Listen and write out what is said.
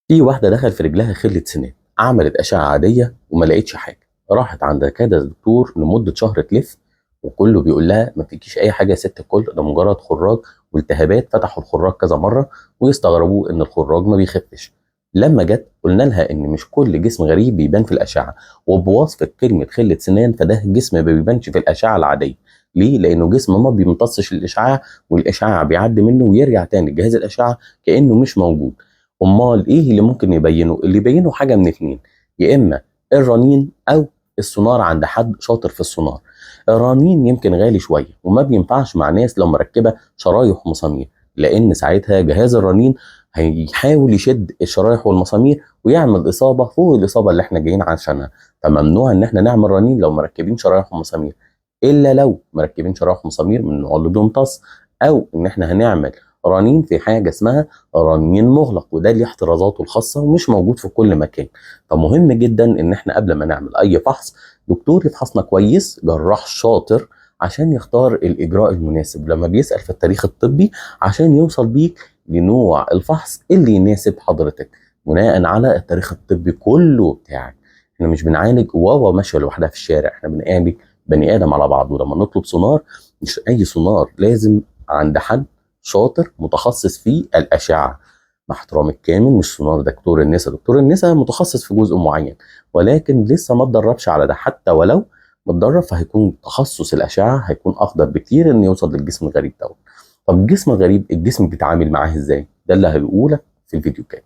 في واحدة دخل في رجلها خلة سنان، عملت أشعة عادية وما لقيتش حاجة، راحت عند كذا دكتور لمدة شهر تلف، وكله بيقول لها ما فيكيش أي حاجة يا ست الكل، ده مجرد خراج والتهابات. فتحوا الخراج كذا مرة ويستغربوا إن الخراج ما بيخفش. لما جت قلنا لها إن مش كل جسم غريب بيبان في الأشعة، وبوصف كلمة خلة سنان فده جسم ما بيبانش في الأشعة العادية. ليه؟ لأنه جسم ما بيمتصش الإشعاع، والإشعاع بيعدي منه ويرجع تاني لجهاز الأشعة كأنه مش موجود. امال ايه اللي ممكن يبينه؟ اللي يبينه حاجة من اتنين، يا اما الرنين او السونار عند حد شاطر في السونار. الرنين يمكن غالي شوية وما بينفعش مع ناس لو مركبة شرايح ومسامير، لان ساعتها جهاز الرنين هيحاول يشد الشرايح والمسامير ويعمل اصابه فوق الاصابة اللي احنا جايين عشانها. فممنوع ان احنا نعمل رنين لو مركبين شرايح ومسامير، الا لو مركبين شرايح ومسامير من النوع اللي بيمتص، او ان احنا هنعمل رنين في حاجة اسمها رنين مغلق، وده ليه احترازاته الخاصة ومش موجود في كل مكان. فمهم جدا ان احنا قبل ما نعمل اي فحص دكتور يفحصنا كويس، جراح شاطر، عشان يختار الاجراء المناسب لما بيسال في التاريخ الطبي، عشان يوصل بيك لنوع الفحص اللي يناسب حضرتك بناء على التاريخ الطبي كله بتاعك. احنا مش بنعالج واوا ماشية لوحدها في الشارع، احنا بنعالج بني ادم على بعضه. لما نطلب سونار مش اي سونار، لازم عند حد شاطر متخصص في الأشعة. مع احترامي الكامل، مش سونار دكتور النساء، دكتور النساء متخصص في جزء معين ولكن لسه ما اتدربش على ده، حتى ولو متدرب فهيكون تخصص الأشعة هيكون أقدر بكتير إنه يوصل للجسم الغريب دوت. طب الجسم الغريب الجسم بيتعامل معاه إزاي؟ ده اللي هقوله في الفيديو الجاي.